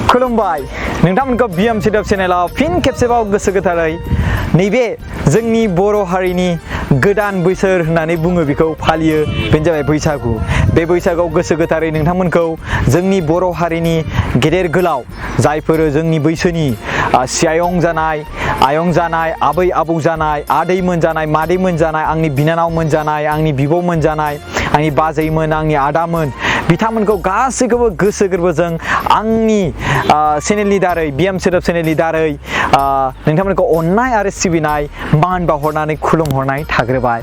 खुलुमबाय नोंथांमोनखौ बिएम सोदोब चेनेलाव फिन खेबसेबाव गोसो गोथारै नैबे जोंनि बर' हारिनि गोदान बोसोर होननानै बुङो बेखौ फालियो बेनो जाबाय बैसागु बे बैसागुआव गोसो गोथारै नोंथांमोनखौ जोंनि बर' हारिनि गेदेर गोलाव जायफोर जोंनि बैसोनि सियायं जानाय आयं जानाय आबै आबौ जानाय आदैमोन जानाय मादैमोन जानाय आंनि बिनानावमोन जानाय आंनि बिब'मोन जानाय आंनि बाजैमोन आंनि आदामोन बिथांमोनखौ गासैखौबो गोसो गोरबोजों आंनि चेनेलनि दारै बिएम सोदोब चेनेलनि दारै नोंथांमोनखौ अननाय आरो सिबिनाय मान बावहरनानै खुलुमहरनाय थाग्रोबाय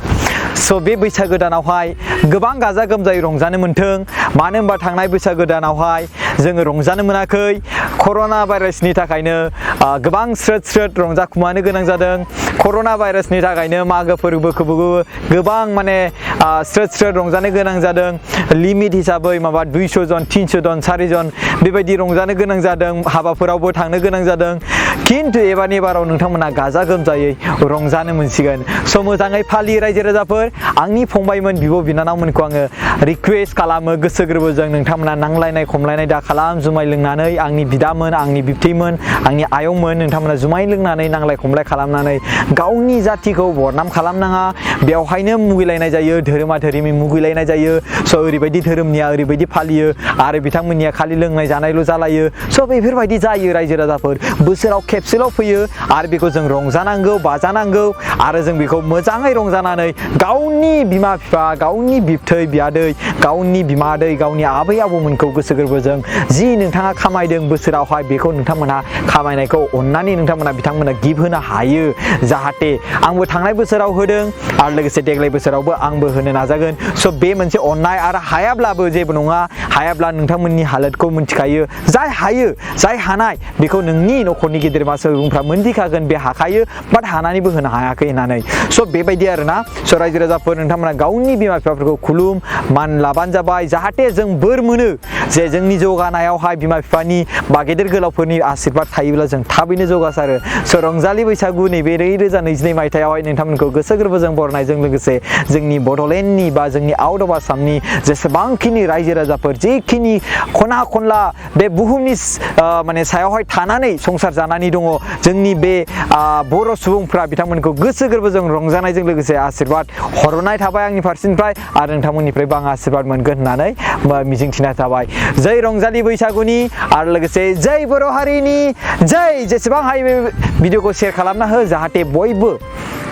स' बे बैसागो दानावहाय गोबां गाजा गोमजायै रंजानो मोन्थों मानो होनबा थांनाय बैसागो दानावहाय जोङो रंजानो मोनाखै कर'ना भाइरासनि थाखायनो गोबां स्रोद रंजाखुमानो गोनां जादों कर'ना भाइरासनि थाखायनो मागो फोरबोखौबो गोबां माने स्रोद रंजानो गोनां जादों लिमिट हिसाबै माबा 200 जन 300 जन 4 जन बेबायदि रंजानो गोनां जादों हाबाफोरावबो थांनो गोनां जादों खिन्थु एबारनि बाराव नोंथांमोना गाजा गोमजायै रंजानो मोनसिगोन स' मोजाङै फालियो रायजो राजाफोर आंनि फंबायमोन बिब' बिनानावमोनखौ आङो रिक्वेस्ट खालामो गोसो गोरबोजों नोंथांमोना नांलायनाय खमलायनाय दा खालाम जुमाय लोंनानै आंनि बिदामोन आंनि बिबथैमोन आंनि आयंमोन नोंथांमोना जुमाय लोंनानै नांलाय खमलाय खालामनानै गावनि जातिखौ बदनाम खालामनाङा बेवहायनो मुगैलायनाय जायो धोरोमा धोरोमि मुगैलायनाय जायो स' ओरैबायदि धोरोमनिया ओरैबायदि फालियो आरो बिथांमोननिया खालि लोंनाय जानायल' जालायो स' बेफोरबायदि जायो रायजो राजाफोर बोसोराव खेबसेल' फैयो आरो बेखौ जों रंजानांगौ बाजानांगौ आरो जों बेखौ मोजाङै रंजानानै गावनि बिमा बिफा गावनि बिबथै बियादै गावनि बिमादै गावनि आबै आबौमोनखौ गोसो गोरबोजों जि नोंथाङा खामायदों बोसोरावहाय बेखौ नोंथांमोनहा खामायनायखौ अननानै बिथांमोना गिफ्ट होनो हायो जाहाथे आंबो थांनाय बोसोराव होदों आरो लोगोसे देग्लाय बोसोरावबो आंबो होनो नाजागोन स' बे मोनसे अननाय आरो हायाब्लाबो जेबो नङा हायाब्ला नोंथांमोननि हालोदखौ मिथिखायो जाय हायो जाय हानाय बेखौ नोंनि न'खरनि गेदेरमा सुबुंफ्रा मोनथिखागोन बे हाखायो बाट हानानैबो होनो हायाखै होननानै स' बेबायदि आरोना स' रायजो राजाफोर नोंथांमोना गावनि बिमा बिफाफोरखौ खुलुम मान लाबानो जाबाय जाहाथे जों बोर मोनो जे जोंनि जौगानायावहाय बिमा बिफानि बा गेदेर गोलावफोरनि आशीर्बाद थायोब्ला जों थाबैनो जौगासारो स' रंजालि बैसागु नैबे 2022 मायथाइयावहाय नोंथांमोनखौ गोसो गोरबोजों बरनायजों लोगोसे जोंनि बड'लेण्डनि बा जोंनि आउट अफ आसामनि जेसेबांखिनि रायजो राजाफोर जेखिनि खना खनला बे बुहुमनि माने सायावहाय थानानै संसार जानानै दङ जोंनि बे बर' सुबुंफ्रा बिथांमोनखौ गोसो गोरबोजों रंजानायजों लोगोसे आशीर्बाद हरनाय थाबाय आंनि फारसेनिफ्राय आरो नोंथांमोननिफ्रायबो आं आशीर्बाद मोनगोन होननानै मिजिंथिनाय थाबाय जै रंजालि बैसागुनि आरो लोगोसे जै बर' हारिनि जै जेसेबां हायो बे भिडिअखौ शेयार खालामना हो जाहाथे बयबो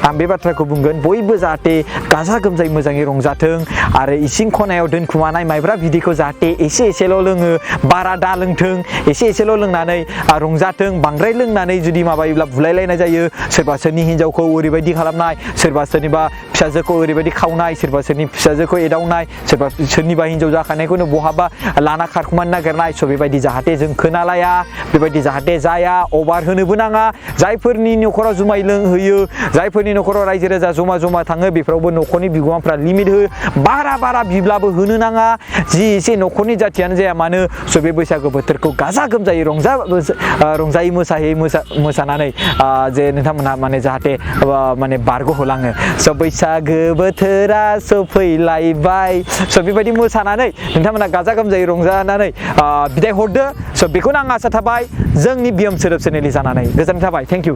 आं बे बाथ्राखौ बुंगोन बयबो जाहाथे गाजा गोमजायै मोजाङै रंजाथों आरो इसिं खनायाव दोनखुमानाय माइब्रा बिदैखौ जाहाथे एसेल' लोङो बारा दा लोंथों एसेल' लोंनानै रंजाथों बांद्राय लोंनानै जुदि माबायोब्ला बुलायलायनाय जायो सोरबा सोरनि हिन्जावखौ ओरैबायदि खालामनाय सोरबा सोरनिबा फिसाजोखौ ओरैबायदि खावनाय सोरबा सोरनि फिसाजोखौ एदावनाय सोरबा सोरनिबा हिन्जाव जाखानायखौनो बहाबा लाना खारखुमानो नागिरनाय स' बेबायदि जाहाथे जों खोनालाया बेबायदि जाहाथे जाया अभार होनोबो नाङा जायफोरनि न'खराव जुमाय लोंहोयो जायफोरनि न'खराव रायजो राजा जमा थाङो बेफोरावबो न'खरनि बिगोमाफ्रा लिमिट हो बारा बिब्लाबो होनो नाङा जि एसे न'खरनि जाथियानो जाया मानो स' बे बैसागु बोथोरखौ गाजा गोमजायै रंजायै मोसानानै जे नोंथांमोनहा माने जाहाथे माने बारग'होलाङो स' बैसागो बोथोरा सफैलायबाय स' बेबायदि मोसानानै नोंथांमोनहा गाजा गोमजायै रंजानानै बिदाय हरदो स' बेखौनो आं आसा थाबाय जोंनि बिएम सोदोब चेनेलनि जानानै गोजोननाय थाबाय थेंक इउ